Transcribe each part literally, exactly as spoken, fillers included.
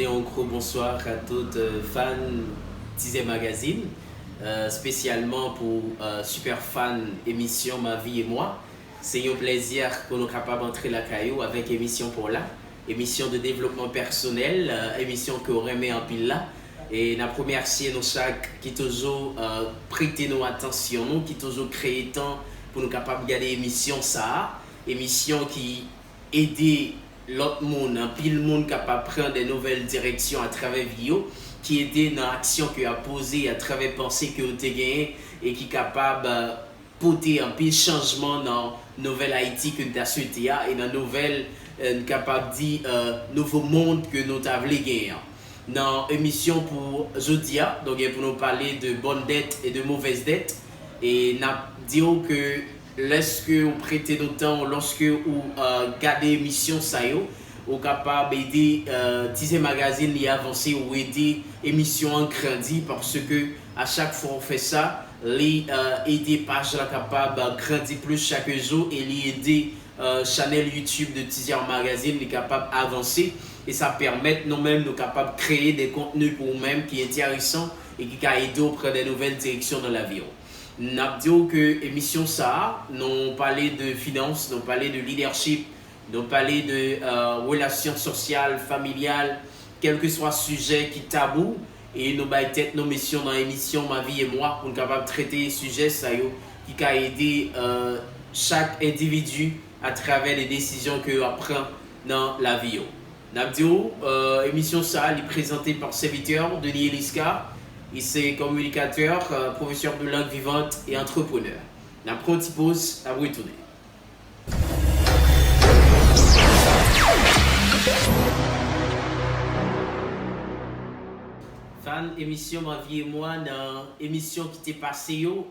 Un gros bonsoir à tout euh, fan Tizè Magazine, euh, spécialement pour euh, super fan émission Ma vie et moi. C'est un plaisir que nous capables d'entrer la caillou avec émission pour là, émission de développement personnel, euh, émission que vous aimez en pile là. E n ap remèsye nou chak ki toujou euh, prete nou atansyon nou, ki toujou kreye tan pou nou kapab gade emisyon sa a. Emisyon ki ede lòt moun, anpil moun kapab pran de nouvèl direksyon atravè vi yo, ki ede nan aksyon ke y ap poze, atravè panse ke yo te genyen, e ki kapab euh, pote anpil chanjman nan nouvèl Ayiti ke n ta swete a, e nan nouvèl, euh, n kapab di, euh, nouvo mond ke nou ta vle genyen an. Nan emisyon pou jodi a, nou gen pou nou pale de bonne dette et de mauvaise dette. E n ap di w ke lèske ou prete nou tan, lòske ou euh, gade emisyon sa yo, ou kapab ede euh, Tizè Magazine li avanse, ou ede emisyon an grandi, paske a chak fwa ou fè sa, li euh, ede paj la kapab euh, grandi plis chak jou, e li ede euh, chanèl YouTube de Tizè Magazine li kapab avanse, e sa pèmèt nou menm nou kapab kreye de kontni pou ou menm ki enteresan e ki ka ede w pran de nouvèl direksyon nan lavi w. N ap di w ke emisyon sa a, nou pale de finans, nou pale de leadership, nou pale de euh, relasyon sosyal, familyal, kèlkeswa sijè ki tabou, e nou bay tèt nou misyon nan emisyon Ma vie et moi pou n kapab trete sijè sa yo ki ka ede euh, chak endividi atravè de desizyon ke yo ap pran nan lavi yo. N ap di w, euh, emisyon sa a li prezante pa sèvitè Denis Elisca. Il est communicateur, euh, professeur de langue vivante et entrepreneur. N ap pran yon ti poz, n ap retounen. Fan emisyon Ma vie et moi, nan emisyon ki te pase yo,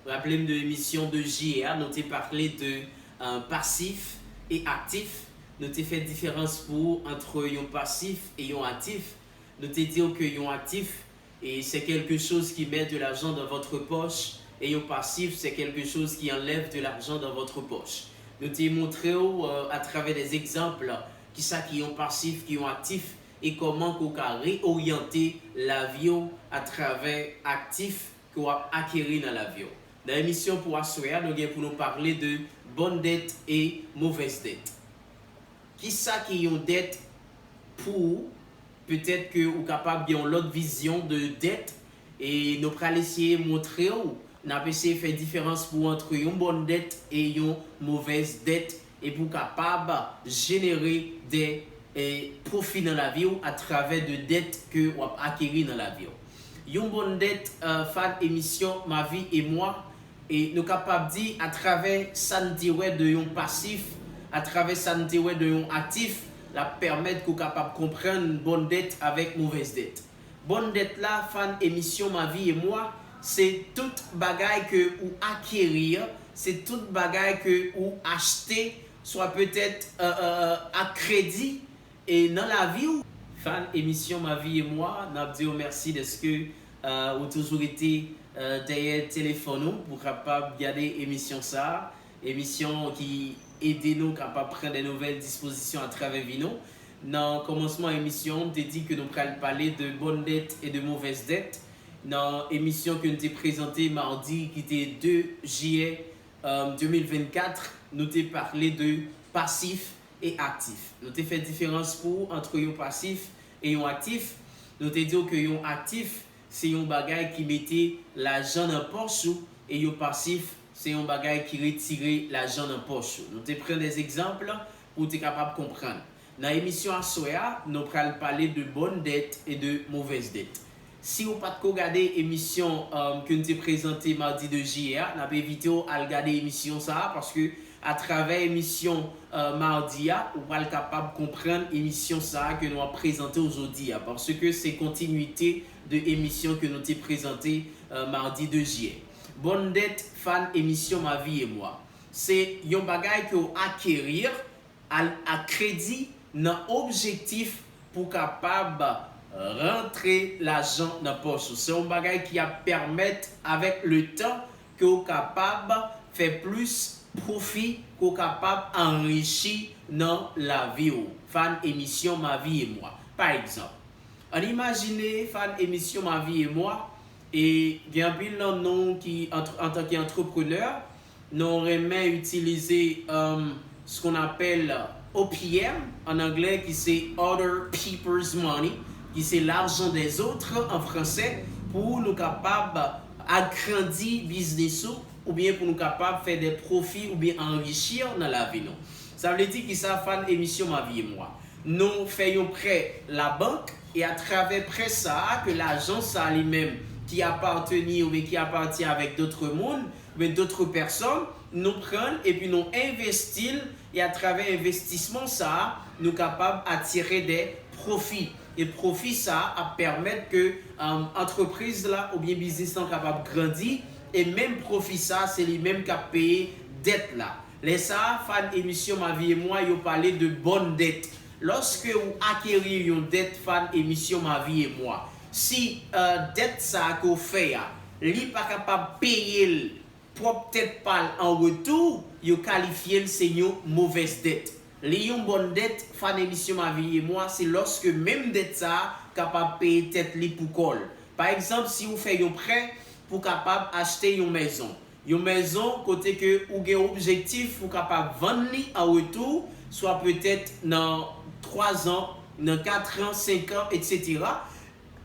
raple m de emisyon de jiyè a, nou te pale de euh, pasif e aktif. Nou te fè diferans pou ou ant yon pasif e yon aktif. Nou te di w ke yon aktif, e se quelque chose qui met de l'argent dans votre poche, e yon pasif, c'est quelque chose qui enlève de l'argent dans votre poche. Nou te montre w euh, atravè de egzanp kisa ki yon pasif, ki yon aktif, e kòman ke w ka reoryante lavi w atravè aktif ke w ap akeri nan lavi w. Nan emisyon pou aswè a, nou gen pou nou pale de bonne dette et mauvaise dette. Kisa ki yon dèt pou ou? Petèt ke ou kapab gen yon lòt vizyon de dèt, e nou pral eseye montre w, n ap eseye fè diferans pou ant yon bòn dèt e yon movèz dèt, e pou w kapab jenere de e, pwofi nan lavi w atravè de dèt ke w ap akeri nan lavi w. Yon bòn dèt euh, fan emisyon Ma vie et moi, e nou kapab di atravè sa n te wè de yon pasif, atravè sa n te wè de yon aktif, l ap pèmèt ke w kapab konprann bòn dèt avèk movèz dèt. Bòn dèt la, fan emisyon Ma vie et moi, se tout bagay ke ou akeri, se tout bagay ke ou achte, swa petèt euh, euh, euh, ak kredi, e nan lavi w. Fan emisyon Ma vie et moi, n ap di w mèsi dèske euh, ou toujou rete euh, dèyè telefòn ou pou kapab gade emisyon sa a. Emisyon ki ede nou kapab pran de nouvèl dispozisyon atravè vi nou. Nan kòmansman emisyon, m te di ke nou pral pale de bòn dèt e de movèz dèt. Nan emisyon ke n te prezante madi ki te de jiyè euh, de mil vennkat, nou te pale de pasif e aktif. Nou te fè diferans pou ou ant yon pasif e yon aktif. Nou te di w ke yon aktif, se yon bagay ki mete lajan nan pòch ou, e yon pasif, se yon bagay ki retire lajan nan pòch ou. Nou te pran de egzanp pou w te kapab konprann. Nan emisyon aswè a, nou pral pale de bòn dèt e de movèz dèt. Si ou pa t ko gade emisyon um, ke n te prezante madi de jiyè a, n ap envite w al gade emisyon sa a, paske atravè emisyon uh, madi a, ou pral kapab konprann emisyon sa a ke nou ap prezante w jodi a, paske se kontinwite de emisyon ke nou te prezante uh, madi de jiyè. Bòn dèt, fan emisyon Ma vie et moi. Se yon bagay ke w akeri al ak kredi nan objektif pou kapab rantre lajan nan pòch ou. Se yon bagay ki ap pèmèt avèk le tan ke w kapab fè plis pwofi, ke w kapab anrichi nan lavi w. Fan emisyon Ma vie et moi. Pa egzanp, Ann imajine fan emisyon Ma Vie et Moi, e gen anpil nan nou ki, antanke antreprenè, nou renmen itilize um, ce qu'on appelle O P M an anglè, ki se Other People's Money, ki se l'argent des autres an fransè, pou nou kapab agrandi biznis ou, oubyen pou nou kapab fè de pwofi oubyen anrichi nan lavi nou. Sa vle di ki sa, fan emisyon Ma Vie et Moi? Nou fè yon prè labank, e atravè prè sa a, ke lajan sa a li menm ki apateni oubyen ki apati avèk dòt moun, oubyen dòt pèsòn, nou pran l epi nou envesti l, e atravè envestisman sa a, nou kapab atire de pwofi. E pwofi sa a ap pèmèt ke um, antrepriz la oubyen biznis lan kapab grandi, e menm pwofi sa a, se li menm k ap peye dèt la. Lè sa a, fan emisyon Ma Vie et Moi, yo pale de bòn dèt. Lòske ou akeri yon dèt, fan emisyon Ma Vie et Moi, si uh, dèt sa a ke w fè a, li pa kapab peye l pwòp tèt pa l an retou, yo kalifye l se yon movèz dèt. Li yon bòn dèt, fan emisyon Ma Vie et Moi, se lòske menm dèt sa a kapab peye tèt li pou kò l. Pa egzanp, si ou fè yon prè pou kapab achte yon mèzon, yon mèzon kote ke ou gen objektif pou kapab vann li an retou, swa petèt nan twa zan, nan kat an, senk an, etsetera.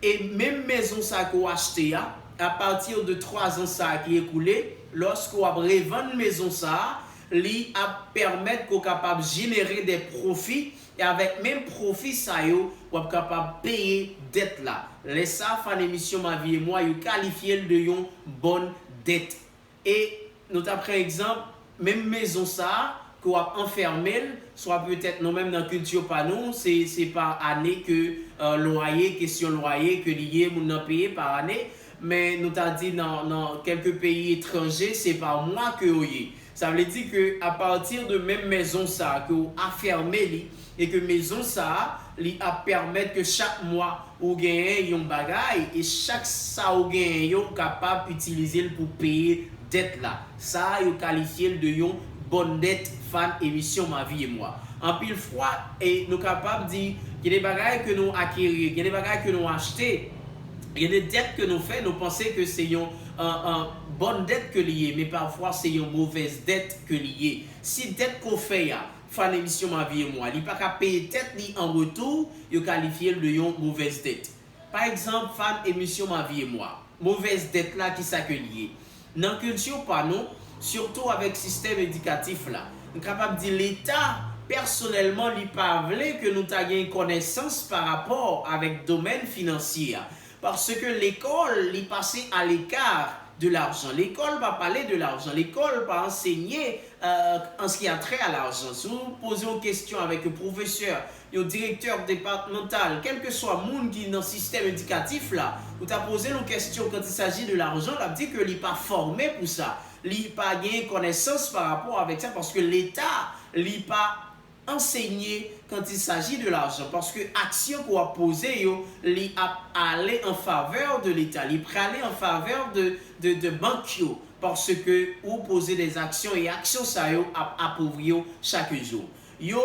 E menm mezon sa ke w achte a, apati de twa zan sa ki ekoule, lòske w ap revann mezon sa, li ap pèmèt ke w kapab jenere de pwofi, e avèk menm pwofi sa yo, w ap kapab peye dèt la. Lè sa, fan emisyon Ma Vie et Moi, yo kalifye l de yon bòn dèt. E nou ta pran egzanp, menm mezon sa a, ke w ap anfèmen l, swa petèt nou menm nan kilti pa nou, se, se pa ane ke uh, lwaye, kesyon lwaye ke li ye, moun nan peye pa ane, men nou ta di nan, nan kèlke peyi etranje, se pa mwa ke yo ye. Sa vle di ke apati de menm mezon sa a, ke w afèmen li, e ke mezon sa a, li ap pèmèt ke chak mwa ou genyen yon bagay, e chak sa ou genyen yo, ou kapab itilize l pou peye dèt la. Sa a, yo kalifye l de yon bòn dèt, fan emisyon Ma Vie et Moi. Anpil fwa, e nou kapab di, gen de bagay ke nou akeri, gen de bagay ke nou achte, gen de dèt ke nou fè, nou panse ke se yon an, an, bòn dèt ke li ye, men pafwa se yon movèz dèt ke li ye. Si dèt ke w fè a, fan emisyon Ma Vie et Moi, li pa ka peye tèt li an retou, yo kalifye l de yon movèz dèt. Pa egzanp, fan emisyon Ma Vie et Moi, movèz dèt la, ki sa ke li ye? Nan kilti pa nou, sitou avèk sistèm edikatif la, m kapab di Leta, pèsonèlman, li pa vle ke nou ta gen konesans pa rapò avèk domèn finansye a. Paske lekòl, li pase à l'écart de l'argent. Lekòl pa pale de lajan. Lekòl pa ansenye euh, an ce qui a trait à l'argent. Si w poze yon kesyon avèk yon pwofesè, yon direktè depatmantal, kèlkeswa moun ki nan sistèm edikatif la, ou ta poze l yon kesyon quand il s'agit de l'argent, l ap di ke li pa fòme pou sa. Li pa gen konesans pa rapò avèk sa, paske Leta, li pa ansenye quand il s'agit de l'argent, paske aksyon ke w ap poze yo, li ap ale an favè de Leta, li prale an favè de, de, de bank yo, paske ou poze de aksyon, e aksyon sa yo ap apovri yo chak jou. Yo,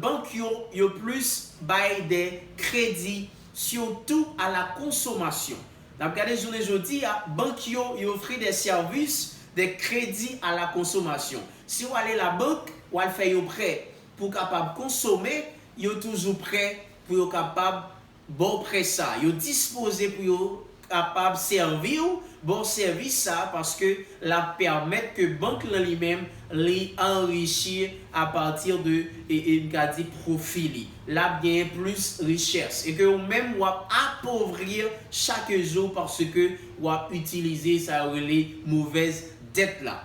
bank yo, yo plis bay de kredi, surtout à la consommation. N ap gade jounen jodi a, bank yo, yo ofri de sèvis de kredi à la consommation. Si w ale labank, w al fè yon prè pou w kapab konsome, yo toujou prè pou yo kapab ba w prè sa. Yo dispoze pou yo kapab sèvi w, ba w sèvis sa, paske l ap pèmèt ke bank lan li menm, li anrichi apati de, e, e, m ka di, pwofi li. L ap genyen plis richès. E ke ou menm, w ap apovri chak jou paske w ap itilize sa yo rele movèz dèt la.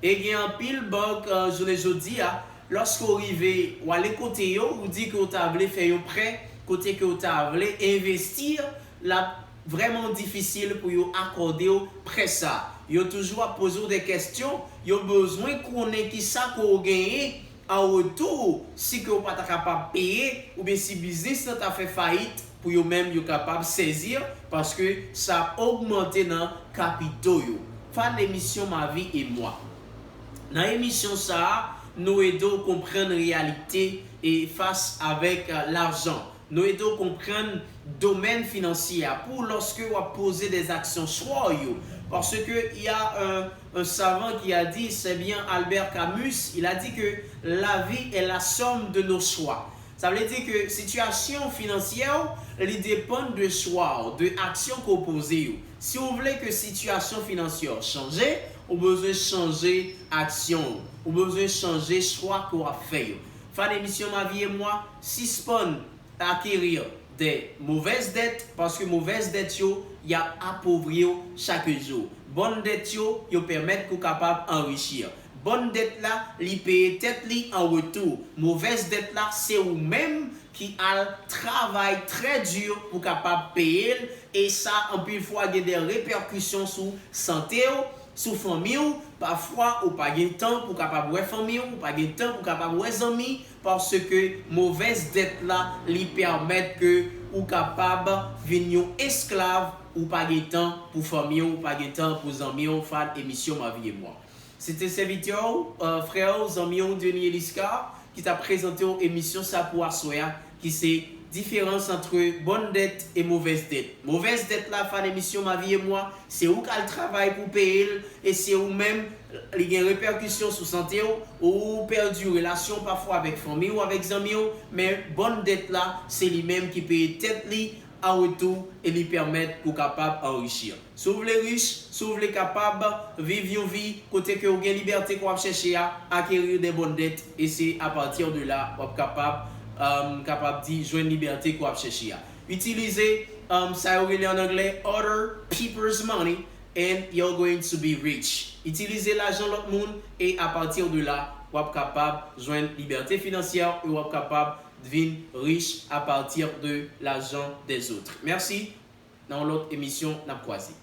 E gen anpil bank, euh, jounen jodi a, lòske w rive, w ale kote yo, ou di ke w ta vle fè yon prè, kote ke w ta vle envesti, l ap vrèman difisil pou yo akòde w prè sa. Yo toujou ap poze w de kesyon, yo bezwen konnen ki sa ke w genyen an retou, si ke w pa ta kapab peye, oubyen si biznis lan ta fè fayit, pou yo menm yo kapab sezi, paske sa ap ogmante nan kapito yo. Fan emisyon Ma Vie et Moi. Nan emisyon sa a, nou ede w konprann reyalite e fas avèk, euh, lajan. Nou ede w konprann domèn finansye a pou lòske w ap poze des actions chwa w yo. Paske y a un, un savant qui a dit, c'est bien Albert Camus, il a dit que la vie est la somme de nos choix. Sa vle di ke sitiyasyon finansyè w, li depann de chwa w, de aksyon ke w poze yo. Si w vle ke sitiyasyon finansyè w chanje, ou bezwen chanje aksyon w. Ou bezwen chanje chwa ke w ap fè yo. Fan emisyon Ma Vie et Moi, sispann acquérir des mauvaises dettes, paske movèz dèt yo, y ap apovri w chak jou. Bòn dèt yo, yo pèmèt ke w kapab anrichi. Bòn dèt la, li peye tèt li an retou. Movèz dèt la, se ou menm ki al travay trè di pou kapab peye l, e sa, anpil fwa, gen de repèkisyon sou sante w, sou fanmi w. Pafwa, ou pa gen tan pou kapab wè fanmi w, ou pa gen tan pou kapab wè zanmi, paske movèz dèt la, li pèmèt ke ou kapab vin yon esklav, ou pa gen tan pou fanmi w, ou pa gen tan pou zanmi w, fan emisyon Ma Vie et Moi. Se te sèvitè w, euh, frè w, zanmi w, Denis Eliscar, ki t ap prezante w emisyon sa pou aswè a, ki se diferans ant bòn dèt e movèz dèt. Movèz dèt la, fan emisyon Ma Vie et Moi, se ou k al travay pou peye l, e se ou menm, li gen repèkisyon sou sante w, ou pèdi relasyon pafwa avèk fanmi w, avèk zanmi w, men bòn dèt la, se li menm ki peye tèt li an retou e li pèmèt ke w kapab anrichi. Si w vle rich, si w vle kapab viv yon vi kote ke w gen libète ke w ap chèche a, acquérir des bonnes dettes, e se à partir de là w ap kapab, um, kapab di, jwenn libète ke w ap chèche a. Itilize, um, sa yo rele an anglè other people's money and you're going to be rich. Itilize lajan lòt moun e à partir de là w ap kapab jwenn libète finansyè e w ap kapab vin rich à partir de l'argent des autres. Mèsi. Nan yon lòt emisyon, n ap kwaze.